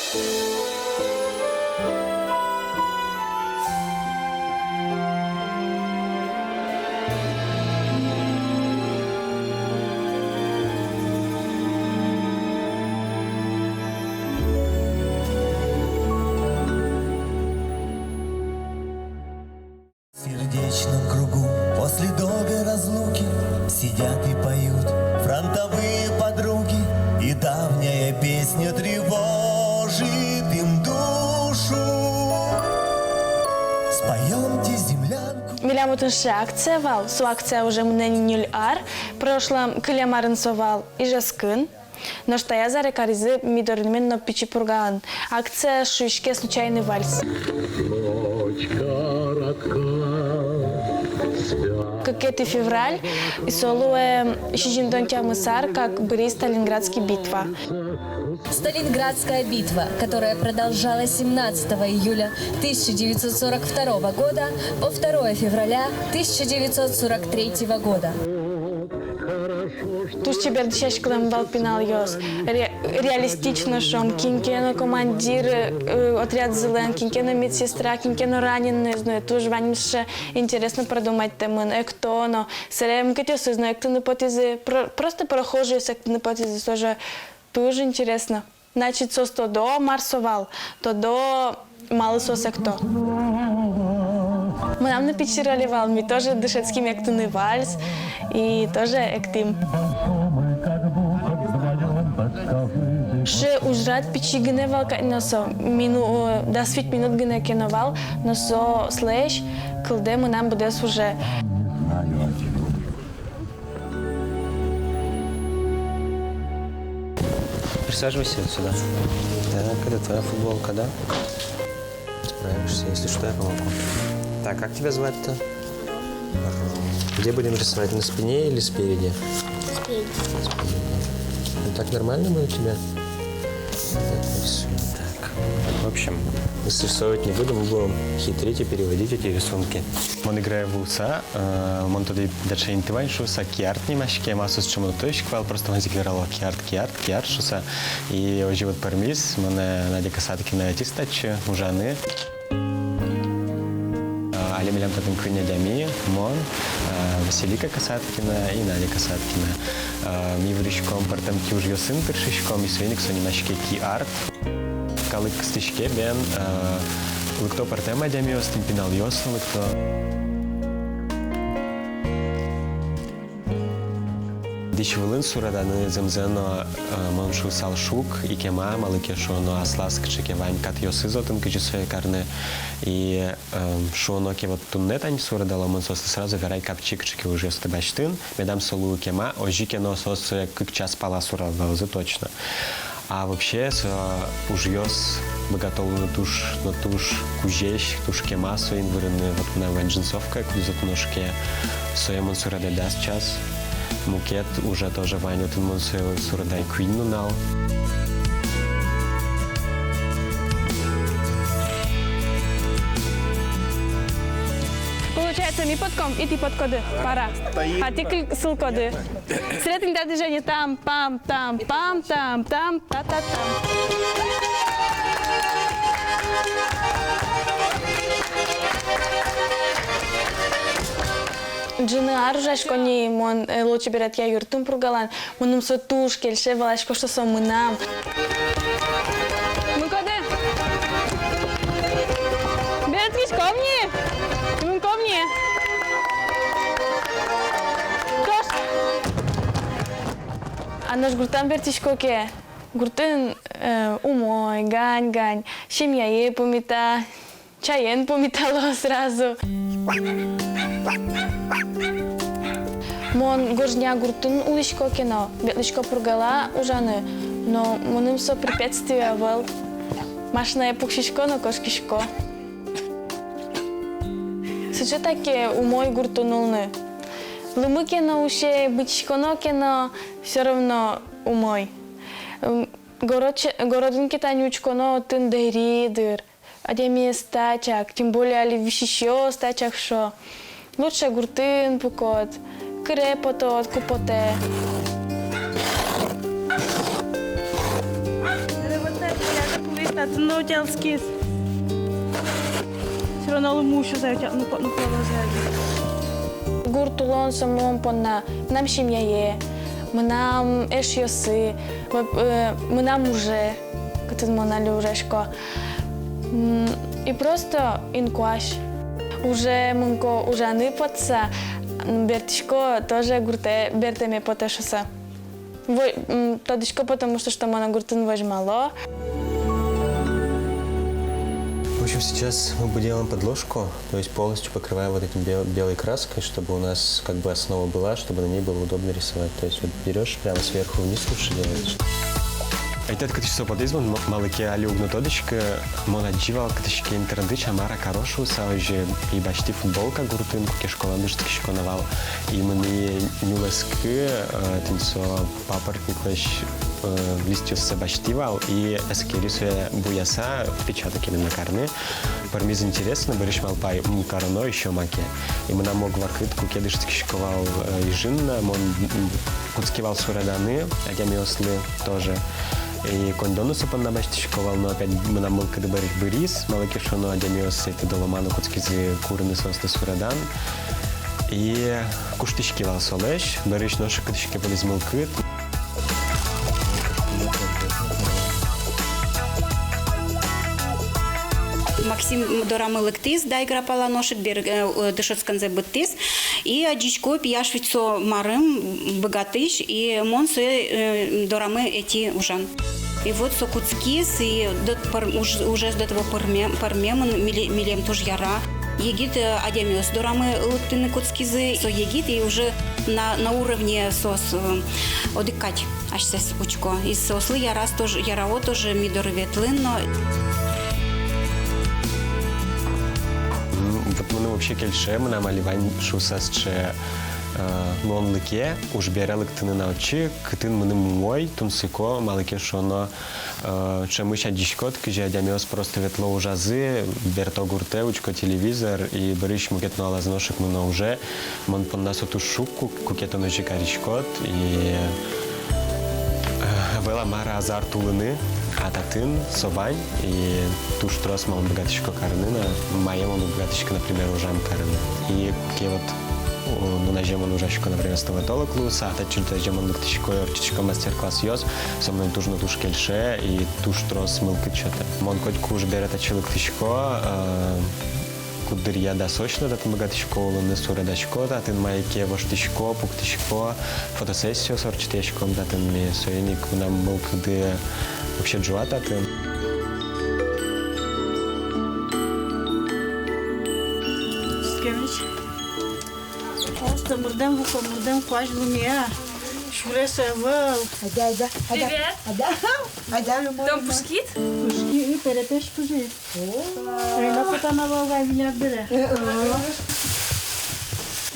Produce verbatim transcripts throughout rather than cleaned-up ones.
В сердечном кругу после долгой разлуки сидят и поют фронтовые подруги, и давняя песня тревожит им душу. Споёмте землянку. Милям отын сыӵе акция вал, со акция уже мынэ ни ньыль ар, прошлом кылем арын со вал Ижевскын. Нош таяз аре каризы ми дорын но, Пичи Пургаын. Акция шуиське «Случайный вальс». Кыкетӥ февраль, и со луэ сизьымдон тямыс ар, как быриз Сталинградский битва. Сталинградская битва, которая продолжалась семнадцатого июля тысяча девятьсот сорок второго года по второе февраля тысяча девятьсот сорок третьего года. Туж чебер дӥсяськылэмын вал пиналъёс. Ре-, реалистично, шуом, кин ке но командир, э, отрядзылэн, кин ке но медсестра, кин ке но раненыез, но туж ваньмыз сыӵе интересно продумать каремын, экто но. Собере мукетъёсыз но эктыны потӥзы, про-, просто прохожийёс эктыны потӥзы, тоже туж интересно. Значит, соос тодо, мар со вал, тодо, малы соос экто. Мынам но пичи роле вал, ми тоже дышетским эктыны вальс и тоже эктӥм. Сыӵе ужрад пичи гинэ вал кадь но со, мину-, э, дас вить минут гинэ ке но вал, но соослэсь кылдэ мынам быдэс уже. Присаживайся вот сюда. Так, это твоя футболка, да? Справишься, если что, я помогу. Так, как тебя звать-то? Где будем рисовать? На спине или спереди? Спереди. Спереди. Ну, так нормально будет тебе? Так, вот сюда. Так. В общем, срисовывать не буду, мы будем хитрить и переводить эти рисунки. Мон Играев луыса, э, мон тодӥ, таӵе инты вань шуыса, киарт нимаське, ма со сыӵе, мон тодӥсько вал, просто ваньзы ик верало: киарт, киарт, киарт шуыса. И озьы вот пӧрмиз, монэ Надя Касаткина ӧтиз татчы ужаны. Э, али милям татын куинь адями: мон, э, Василика Касаткина и Надя Касаткина. Э, ми выриськом пӧртэм киужъёсын, тыршиськом, и соин ик со нимаське киарт. Калык кыстӥське бен, э, лыкто пӧртэм адямиос, тӥни пиналъёс но лыкто. Дӥсь вылын суреданы зэмзэ но, э, мон шуысал, шуг и кема, малы ке шуоно аслаз кыӵе ке вань катъёсыз отын, кызьы сое карны. И, э, шуоно ке, вот туннэ тань суредало, мон соослы сразу верай: капчи кыӵе ке ужъёсты басьтыны, медам со луы кема, озьы ке но соос сое кык час пала суредалозы точно. А вообще, со ужъёс быгато луыны туж но туж кузесь, туж кема соин вырыны. Вот мынам вань джинсовкае, кудӥз отын ошке, сое мон суредай дас час. Мукет уже тоже вань, отын мон сое суредай куинь нунал. Получается, ми потком, и тӥ поткоды. Пара. А тӥ кыль-, сылӥськоды. Сретын та движение: там, пам, там, пам, там, там, та-та-там. Ӝыны ар ужасько ни мон, э, лулчеберетъя юртын, Пургалан. Мыным со туж кельше, валасько, что со мынам. Мынӥськоды? Берытскиськом ни? Мынӥськом ни? Ӵош. А нош гуртам берытскисько ке, гуртын, э, умой, гань-гань, семьяе пумита, чаен пумитало сразу. Мон Гожня гуртын улӥсько ке но, ветлӥсько Пургала ужаны, но мыным со препятствие ӧвӧл. Машинае пуксисько но кошкисько. Сыӵе таке умой гуртын улыны. Лымы ке но усе, мытиськоно ке но, всё равно умой. М, город че-, городын ке тани учконо, отын дэри, дыр. Адямиез тачак, тем более али висисьёс тачак шо. Лучше гуртын пукод, кыре потод, ку потэ. Татын но утялтскиз. Всё равно лымы усьы, утялтыны потыны кулэ вал. Гурт улон со мон понна, мынам семьяе, мынам эшъёсы, мынам уже, кытын мон али ужасько. И просто инкуазь. Уже мынко ужаны потса, бертӥсько тоже гуртэ, бертэме потэ шуса. Во-, м, тодӥсько, потому что, что монэ гуртын возьмало. В общем, сейчас мы бы делаем подложку, то есть полностью покрываем вот этим бел-, белой краской, чтобы у нас как бы основа была, чтобы на ней было удобно рисовать. То есть вот берёшь прямо сверху вниз, лучше делаешь. Ӧй тод, кытысь со потӥз, мон ма-, малы ке али уг но тодӥськы, мон адӟи вал кытысь ке интернетысь, а мар-а каро шуса, озьы и басьтӥ футболка гуртын, куке школаын дышетскисько на вал. И мынӥ нюлэскы, э, тӥни со папоротниклэсь, э, листьёссэ басьтӥ вал и эскери сое буяса, печаток именно карыны. Пӧрмиз интересно, бӧрысь малпай, м, кароно ещё маке. И мынам ог вакыт, куке дышетскисько вал, э, Ижын на, мон, м, кутски вал суреданы адямиослы тоже. И коньдон но со понна басьтӥсько вал, но опять мынам мылкыды бӧрысь быриз, малы ке шуоно адямиос сэтӥ долома но кутскизы курыны соослы суредан. И куштӥськи вал солэсь, бӧрысь нош ик кытысь ке потӥз мылкыд. Максим дорамы лыктӥз, Дайгра пала нош ик бер-, э, дышетсконзэ быдтӥз. И адӟисько, пияш ведь со марым, быгатӥсь, и мон сое, э, дорамы ӧти ужан. И вот со кутскиз, и дот пӧр-, уж-, ужез до того пӧрме-, пӧрмемын, миле-, милем туж яра. Егит, э, адямиос дорамы лыктыны кутскизы, со егит, и уже на, на уровне соос, э, одӥг кадь асьсэс учко. И соослы яраз тоже, ярао тоже ми доры ветлыны но. М, вот мыным вообще кельше, мынам али вань шуса сыӵе, э, луонлыке, уж бере лыктыны на отчы, кытын мыным умой, тунсыко, малы ке шуоно, э, ӵемысь адӟиськод, кызьы адямиос просто ветло ужазы, берто гуртэ, учко телевизор, и бӧрысь мукет нуналаз нош ик мыно уже. Мон понна со туж шуг, ку-, куке тон озьы кариськод, и, э, ӧвӧл-а мар азарт улыны, а татын со вань, и туж трос мон быгатӥсько карыны на, мае мон уг быгатӥськы, например, ужам карыны. И куке вот, о, нуназе мон ужасько, например, стоматолог луыса, а татчы татчы мон лыктӥсько, ортчытӥсько мастер-классъёс, со мыным туж но туж кельше, и туж трос мылкыд сётэ. Мон котьку уж бере татчы лыктӥсько, э, куддыръя дасозь но татын быгатӥсько улыны, суредасько татын мае ке, воштӥсько, пуктӥсько, фотосессиос ортчытӥськом татын ми, соин ик мынам мылкыды вообще ӝуа татын. Просто мырдэм вуко, мырдэм куазь луэ, а сюрес ӧвӧл. Адя, адя, адя. Привет. Адя. Адя. Тон пушкид? Пушки, и перепеч пужи. О. Эй, на потана вал вай виляк бере. Э, э.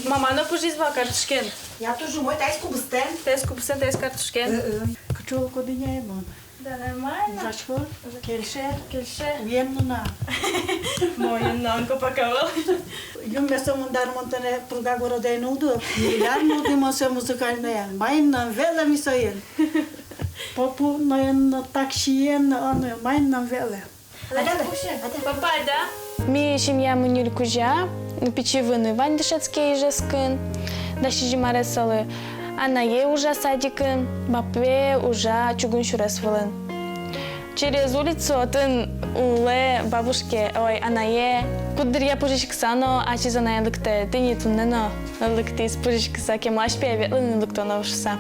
Мама но пужиз вал картошкен. Я тоже мой, таиз кубыстэн. Таиз кубыстэн, таиз картошкен. Э, э. Кыӵе улӥськод, Инна, мон? Да, нормально. Ужаськод? Кельше? Кельше. Уен нуна? Ма уен нуна, копак ӧвӧл. Юнме сомында мон тонэ «Пурга городэ» нуллӥ. Милям нуллӥ мон сое музыкальное. Маин но ӧм ветлэ ми соин. Попунаен но, таксиен но, а но маин но ӧм ветлэ. Папа, да? Ми семьямы ньыль кузя, пичи выны вань дышетске Ижевскын, дас сизьым арес солы. Анае ужа садикын, бапе ужа чугун сюрес вылын. Через улицу отын улэ бабушке, ой, анае. Куддыръя пыжиськыса но ачиз анае лыктэ, тӥни туннэ но лыктӥз пыжиськыса, кемалась пе ветлыны лыктоно шуса.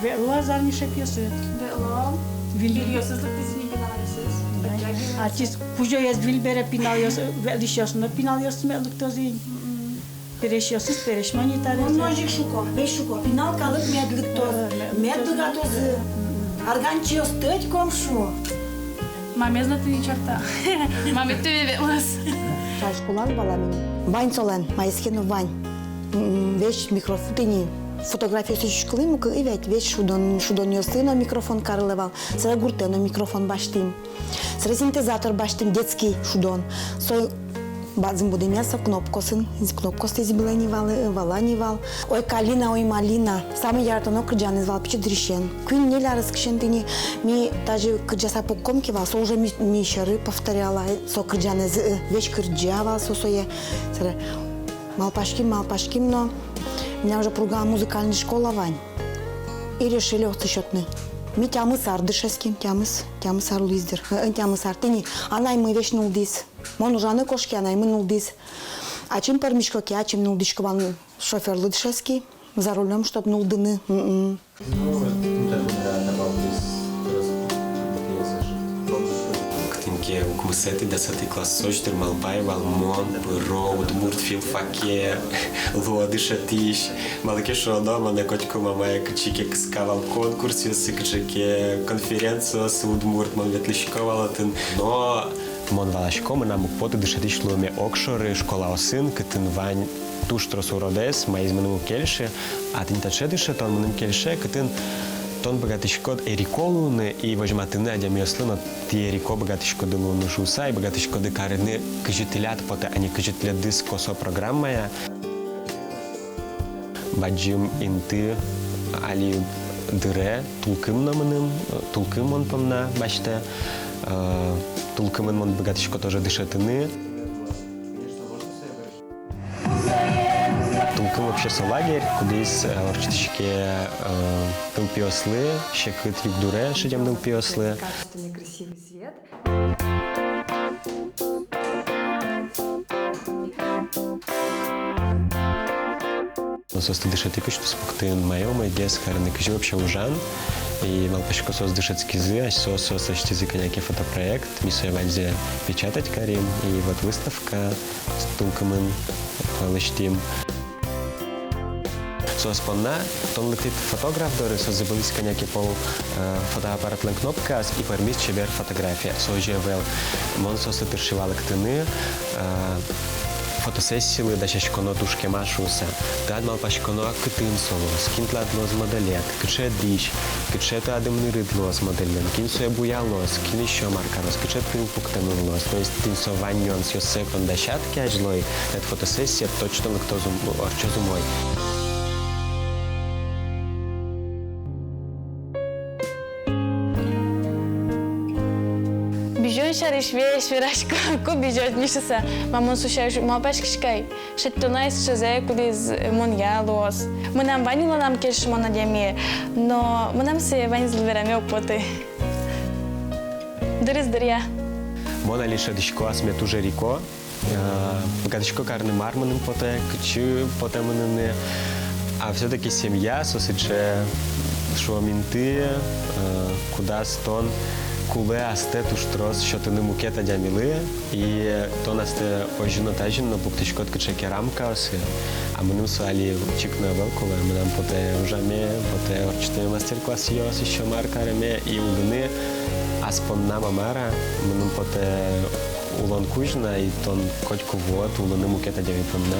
Ветло-а зарни шепъёсыд? Ветло. Виль-, вильёсыз лыктӥзы ини, пиналъёсыз. Ачиз кузёез виль бере пиналъёс, ветлӥсьёс но пиналъёс мед лыктозы ини. Мгм. Пересьёсыз пересь манитарез. Мон озьы ик шуко, весь шуко. Пинал калык мед лыктоз, э, мед, мед быгатозы. Мгм. Арганчиос тӧдьком шуо. Мамез но тӥни чарта. Мамед тӥни ветлоз. Школаын вал-а мынам? Вань солэн, маиз ке но вань. М, весь микрофон тӥни. Фотографиос учкылӥм ук, и ведь весь шудон, шудонъёсы но микрофон карылэ вал. Собере гуртэ но микрофон басьтӥм. Собере синтезатор басьтӥм, детский шудон. Со Бадӟым будэмъя со кнопкаосын, кнопкаосты изьвылэ ни вал, вала ни вал. «Ой, калина, ой, малина». Самой яратоно кырӟанэз вал пичи дырысен. Куинь-ньыль арескысен тӥни ми тазьы кырӟаса пукком ке вал, со уже ми, ми сьӧры повторяла со кырӟанэз, э, весь кырӟа вал со сое. Собере малпаським, малпаським но, милям уже Пургаын музыкальной школа вань. И решили отчы сётыны. Ми тямыс ар дышетским, тямыс, тямыс ар луиз дыр. Э, тямыс ар. Тӥни анаймы весь нуллӥз. Мон ужаны кошки, анаймы нуллӥз. Ачим пӧрмисько ке, ачим нуллӥсько вал, шофёрлы дышетски, за рулём, чтоб нуллыны. М-м. Кытын ке укмысэтӥ, дасэтӥ классозь дыр малпай вал, мон пыро удмурт филфаке, луо дышетӥсь. Малы ке шуоно, монэ котьку мамае кытчы ке кыска вал конкурсъёсы, кыӵе ке конференциосы удмурт, мон ветлӥсько вал отын. Но мон валасько, мынам уг поты дышетӥсь луэме огшоры школаосын, кытын вань туж трос уродэз, маиз мыным уг кельшы. А тӥни таӵе дышетон мыным кельше, кытын тон быгатӥськод эрико луыны и возьматыны адямиослы, но тӥ эрико быгатӥськоды луыны шуыса, и быгатӥськоды карыны, кызьы тӥляд потэ, а не кызьы тӥледыз косо программая. Бадӟым инты али дыре тулкым но мыным, тулкым мон понна басьтэ, э, тулкымын мон быгатӥсько тоже дышетыны. Тулкым вообще со лагерь, кудӥз, э, ортчытӥське, э, нылпиослы, секыт югдуре шедем нылпиослы. Соосты дышетӥ куштӥз пуктын, мае умойгес карыны, кызьы вообще ужан. И малпасько, соос дышетскизы, асьсэос, соос лэсьтӥзы кӧня ке фотопроект, ми сое ваньзэ печатать карим, и вот выставка тулкымын, э, лэсьтӥм. Соос понна тон лыктӥд фотограф доры, со зӥбылӥз кӧня ке пол, э, фотоаппаратлэн кнопкаез, и пӧрмиз чебер фотография. Со озьы ӧвӧл. Мон соослы тырши валэктыны, э, фотосессилы дасяськоно туж кема шуыса. Тынад малпаськоно, кытын со луоз, кин тынад луоз моделед, кыӵе дӥсь, кыӵе тынад ымнырыд луоз модельлэн, кин сое буялоз, кин ещё мар кароз, кыӵе тыл пуктэмын луоз. То есть тӥни со вань нюансъёссэ тон дасяд ке азьло ик, тӥляд фотосессиед точно лыктоз ум-, ортчоз умой. Бызён сярысь весь верасько, ку бызёд ни шуыса. Ма, мон со сярысь малпаськисько ай. Шедьтоно ай сыӵезэ, кудӥз монъя луоз. Мынам вань улонам кельшымон адями, но мынам сое ваньзылы вераме уг поты. Дырыз дыръя. Мон али шӧдӥсько асме туж эрико. Э, быгатӥсько карыны, мар мыным потэ, кытчы потэ мыныны. А всё-таки семья со сыӵе, шуом, инты, э, кудаз тон кулэ астэ туж трос сётыны мукет адямилы. И тон астэ озьы но, тазьы но пуктӥськод кыӵе ке рамкаосы, а мыным со али чик но ӧвӧл кулэ. Мынам потэ ужаме, потэ ортчытэме мастер-классъёс, ещё мар кареме, и улыны ас понна ма мар-а, мыным потэ улон кузь на, и тон котьку вуод улыны мукет адями понна.